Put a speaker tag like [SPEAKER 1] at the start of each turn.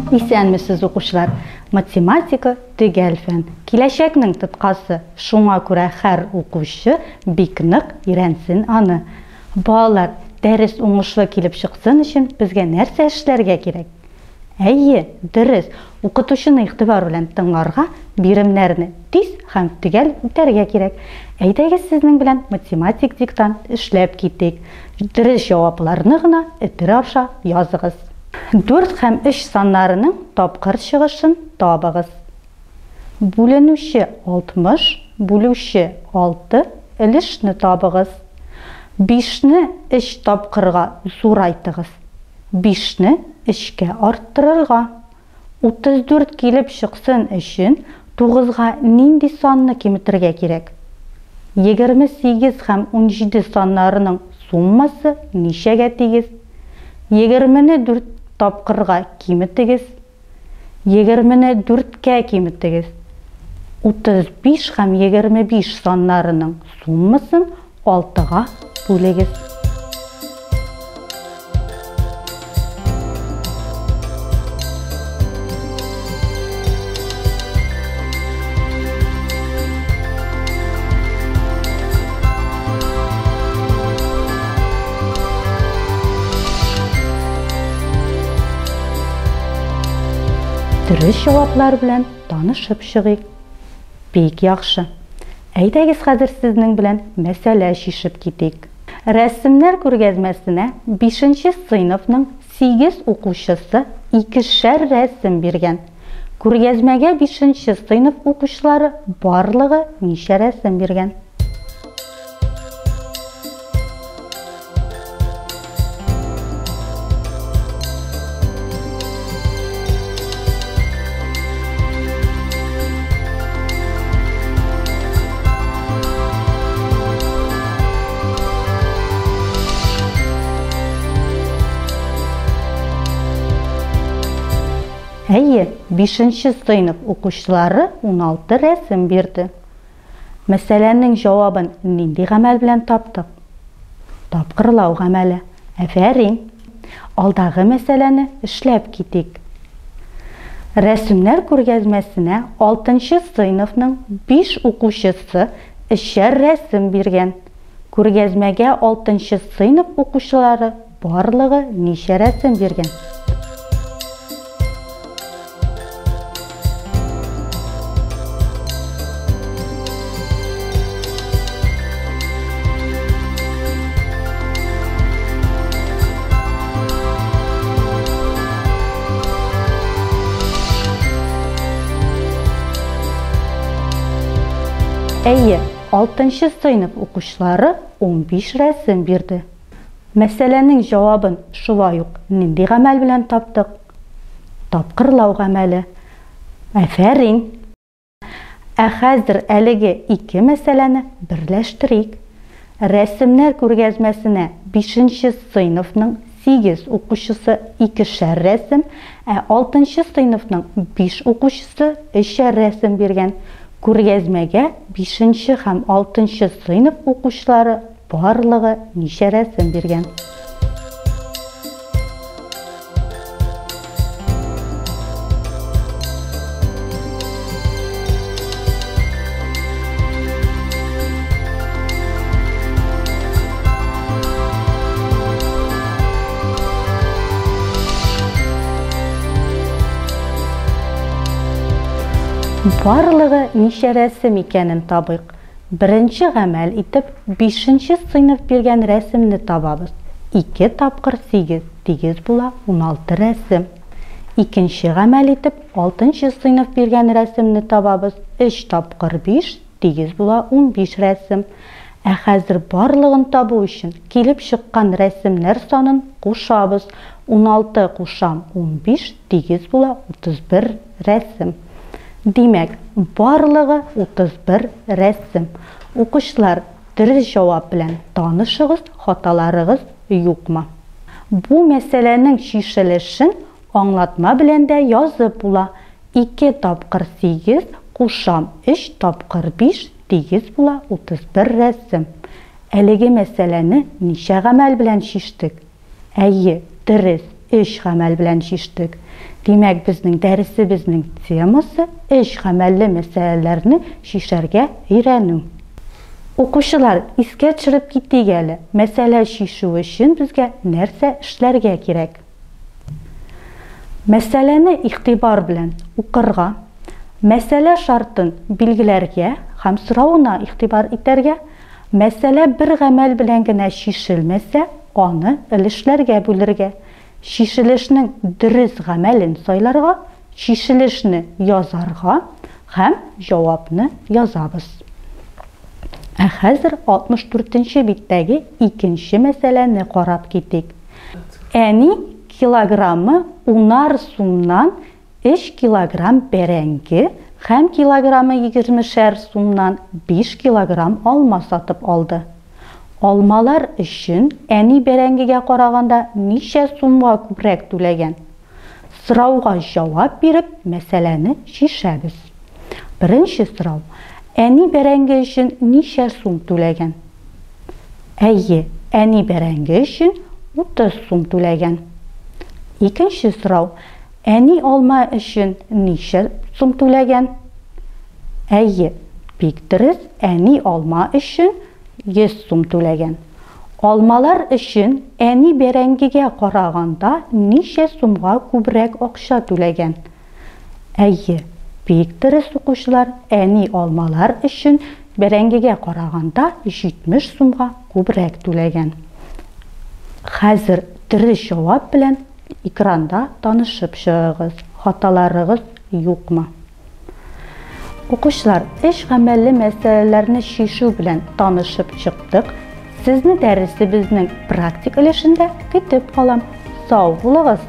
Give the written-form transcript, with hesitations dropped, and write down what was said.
[SPEAKER 1] Исәнмесез, укучылар! Математика төгәл фән. Киләчәкнең тоткасы. Шуңа күрә һәр укучы бик нык өйрәнсен аны. Балалар, дәрес уңышлы килеп чыксын өчен безгә нәрсә эшләргә кирәк? Әйе, дөрес, укытучыны игътибар белән тыңларга, биремнәрне тиз һәм төгәл үтәргә кирәк. Әйдәгез сезнең белән математик диктант эшләп китик. Дөрес җавапларны гына өтер аша языгыз. Дүрт һәм өч саннарының тапкыр чыгышын табыгыз. Бүленүче 60, бүлүче 6, өлешне табыгыз. Бишне өч тапкырга зурайтыгыз. Бишне өчкә арттырырга. 34 килеп чыксын өчен тугызга нинди санны киметергә кирәк? 28 һәм 17 саннарының суммасы ничәгә тигез? Егермене дүрт тапкырга киметегез. Егермене дүрткә киметегез. 35 һәм 25 саннарының суммасын алтыга бүлегез. Дөрес җаваплар белән танышып чыгыйк. Бик яхшы. Әйдәгез хәзер сезнең белән мәсьәлә чишеп китик. Рәсемнәр күргәзмәсенә бишенче сыйныфның сигез укучысы икешәр рәсем биргән. Күргәзмәгә бишенче сыйныф укучылары барлыгы ничә рәсем биргән? Әйе, бишенче сыйныф укучылары 16 рәсем бирде. Мәсьәләнең җавабын нинди гамәл белән таптык? Тапкырлау гамәле. Афәрин! Алдагы мәсьәләне эшләп китик. Рәсемнәр күргәзмәсенә алтынчы сыйныфның биш укучысы өчәр рәсем биргән. Күргәзмәгә алтынчы сыйныф укучылары барлыгы ничә рәсем биргән? Әйе, 6 сыйныф укучылары 15 рәсем бирде. Мәсьәләнең җавабын шулай ук нинди гамәл белән таптык? Тапкырлау гамәле. Афәрин! Ә хәзер әлеге ике мәсьәләне берләштерик. Рәсемнәр күргәзмәсенә бишенче сыйныфның сигез укучысы икешәр рәсем, ә алтынчы сыйныфның биш укучысы өчәр рәсем биргән. Күргәзмәгә бишенче һәм алтынчы сыйныф укучылары Барлыгы ничә рәсем биргән? Барлыгы ничә рәсем икәнен табыйк. Беренче гамәл итеп, бишенче сыйныф биргән рәсемне табабыз. Ике тапкыр сигез, тигез була 16 рәсем. Икенче гамәл итеп, алтынчы сыйныф биргән рәсемне табабыз. Өч тапкыр биш, тигез була 15 рәсем. Ә хәзер барлыгын табу өчен, килеп чыккан рәсемнәр санын кушабыз. 16 кушам 15, тигез була 31 рәсем. Димәк, барлыгы 31 рәсем. Укучылар, дөрес җавап белән танышыгыз, хаталарыгыз юкмы? Бу мәсьәләнең чишелешен аңлатма белән дә язып була. Ике тапкыр сигез кушам өч тапкыр биш тигез була 31 рәсем. Әлеге мәсьәләне ничә гамәл белән чиштек? Әйе, дөрес, өч гамәл белән чиштек. Димәк, безнең дәресебезнең темасы өч гамәлле мәсьәләләрне чишәргә өйрәнү. Укучылар, искә төшереп китик әле, мәсьәлә чишү өчен безгә нәрсә эшләргә кирәк? Мәсьәләне игътибар белән укырга, мәсьәлә шартын билгеләргә һәм соравына игътибар итәргә, мәсьәлә бер гамәл белән генә чишелмәсә, аны өлешләргә бүлергә, чишелешнең дөрес гамәлен сайларга, чишелешне язарга һәм җавапны язабыз. Ә хәзер 64 нче биттәге икенче мәсьәләне карап китик. Әни килограммы унар сумнан өч килограмм бәрәңге һәм килограммы егермешәр сумнан биш килограмм алма сатып алды. Алмалар өчен әни бәрәңгегә караганда ничә сумга күбрәк түләгән? Сорауга җавап биреп, мәсьәләне чишәбез. Беренче сорау. Әни бәрәңге өчен ничә сум түләгән? Әйе, әни бәрәңге өчен 30 сум түләгән. Икенче сорау. Әни алма өчен ничә сум түләгән? Әйе, бик дөрес, әни алма өчен 100 сум түләгән. Алмалар өчен әни бәрәңгегә караганда ничә сумга күбрәк акча түләгән? Әйе, бик дөрес, укучылар, әни алмалар өчен бәрәңгегә караганда 70 сумга күбрәк түләгән. Хәзер дөрес җавап белән экранда танышып чыгыгыз, хаталарыгыз юкмы? Укучылар, эш гамәлле мәсьәләләрне чишү белән танышып чыктык. Сезне дәресебезнең практик өлешендә көтеп калам. Сау булыгыз!